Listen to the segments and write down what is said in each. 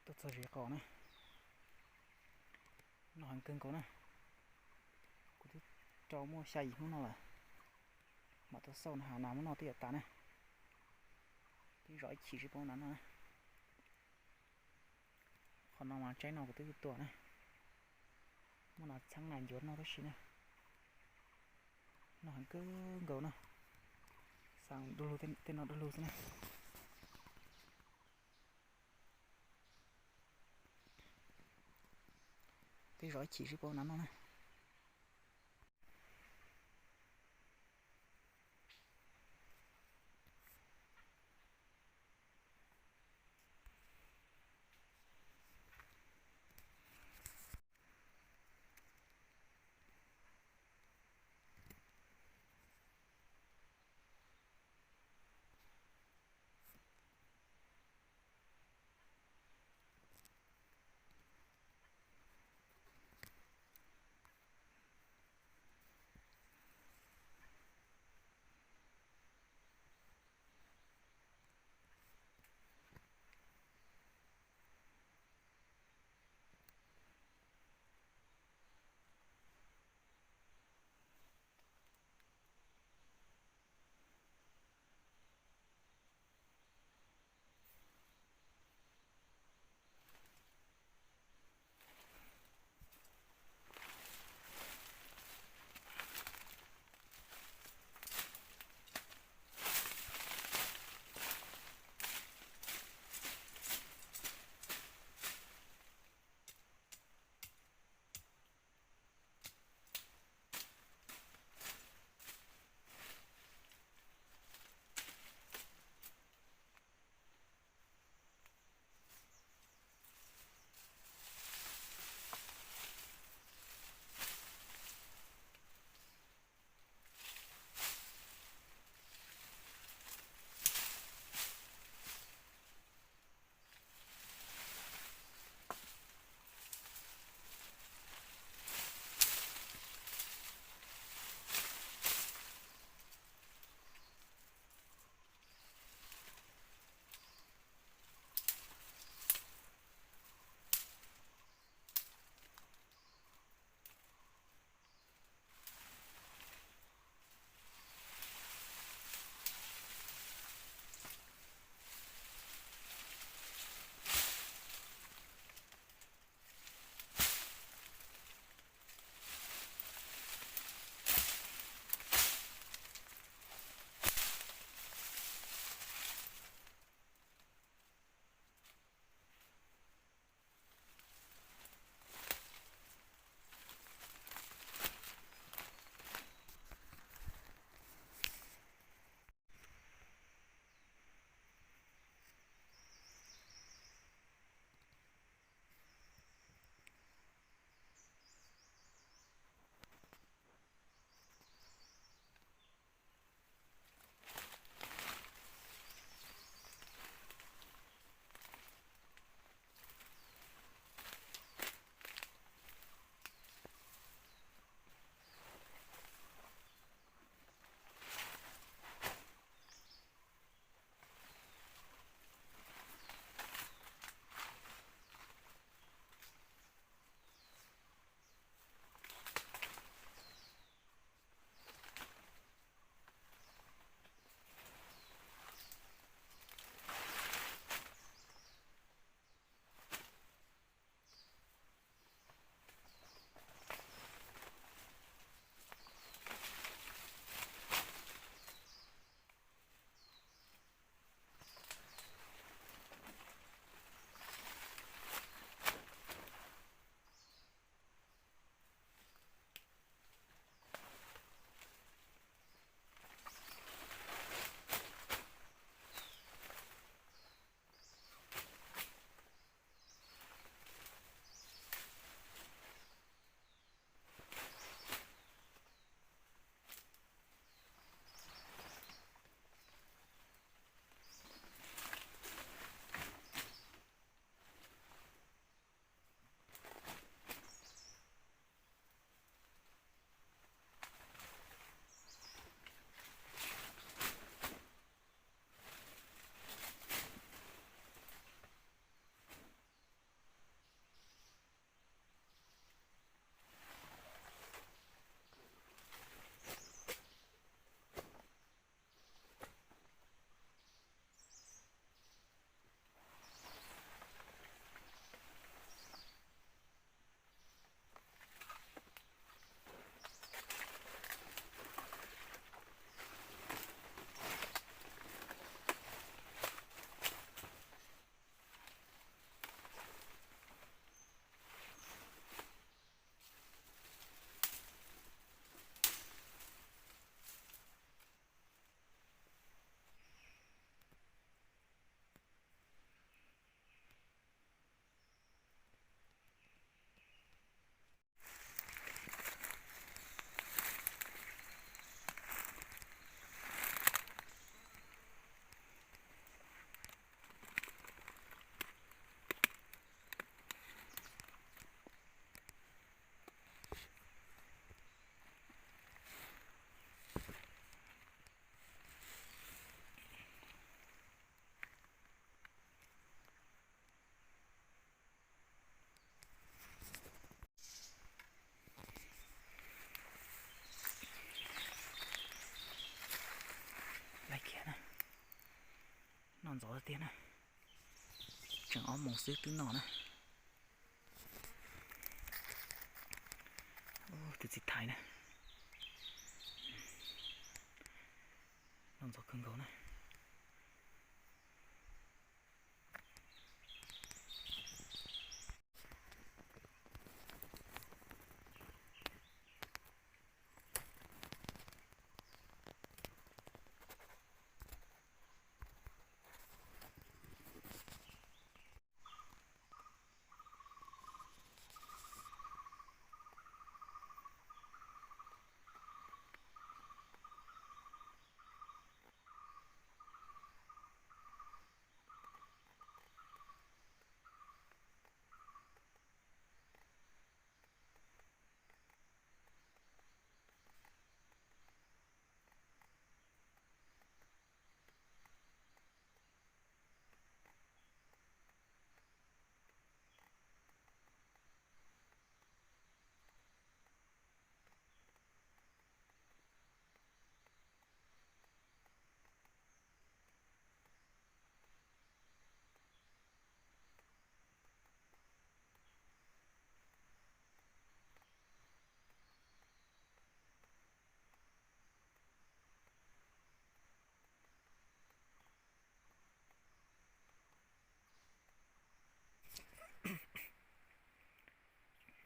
Tuaj txog zes qaum na, noj heev kawg nkaus na. Kuv twb rau muaj xya yim hnub no lawm, mam tau xauj no, hav nas muab noj twb yuav tas na. Twb zov ib chim tsis paub nas noj na. Qhov no mas tsaib no kuv twb tua na, muab nas txheeb nas ncuav noj tib si na. Noj heev kawg nkaus na, xaa du lug tej no du lug xwb na. Twb zov ib chim tsis paub nas noj na. Ntxov tiag na, tseem ob moos xwb twb noj na. Tus txiv thais na, noj ntxov kawg nkaus na.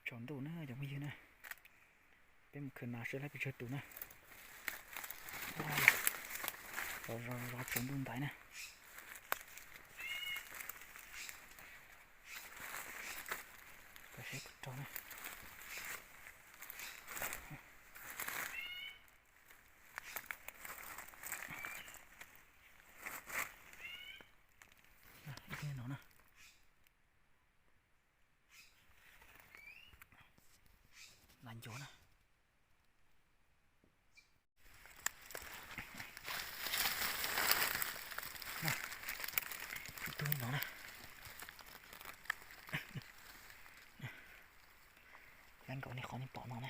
Tsaus ntuj na cov phooj ywg na, peb mus khwv nas seb lawv pes tsawg tus na. Zov zov zov tsaus ntuj ntaiv na. Kov seb puas raug na. Ib tug no na. Nas ncuav na. Ib tug no na. Lab nkaus li qhov nej pom no na.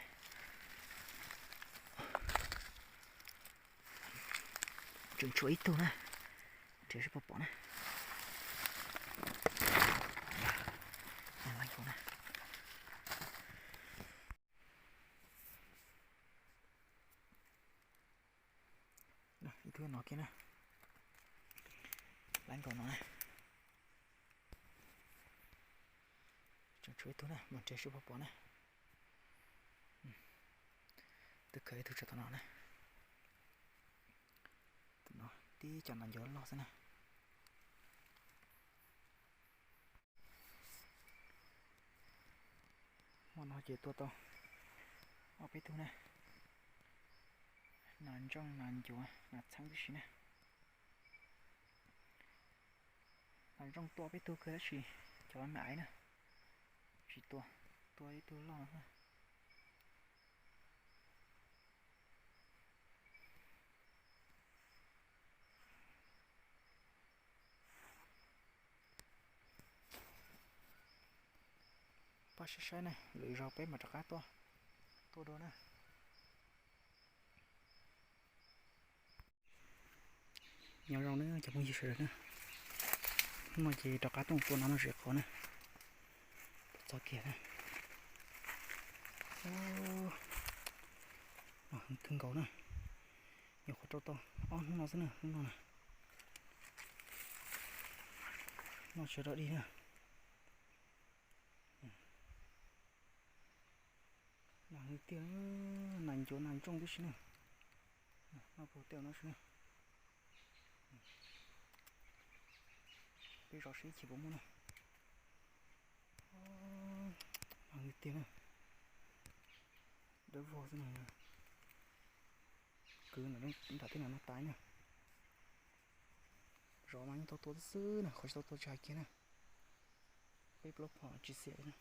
Tseem tshuav ib tug na, nrhiav seb puas pom na. Lab nkaus na. Ib tug no kiag na. Lab nkaus no na. Tseem tshuav ib tug na, mus nrhiav seb puas pom na. Twb khaws ib tug tso tom no na. Tus no tib co nas ncuav loj xwb na. Hmo no ces tua tau ob peb tug na. Nas ntsooj nas ncuav nas txheeb tib si na. Nas ntsooj tua peb tug kawg tab sis cov me aiv na tsis tua, tua ib tug loj no xwb. Pab saib saib ne, lwm zaug peb mam rov qab tuaj, tuaj dua na. Nyob zoo na cov phooj ywg sawv daws na, hnub no ces rov qab tuaj tua nas noj tsev qhov na, txog kiag na. Mas heev kawg nkaus na, nyuam qhuav rau tau ob hnub no xwb na, hnub no na, noj tsis raug dig na. Nas tiag, nas ncuav nas ntsooj tib si na. Noj puag tej no si na. Peb zov seb ib chim puas muaj na. Nas tiag na. Dawb vog xwb na. Kwv nram tej no no tas na. Zov mas yeej tau tua xwb xwb na, qhov tsis tau tua tsis hais kiag na. Peb plaub phom tsis xiam li na.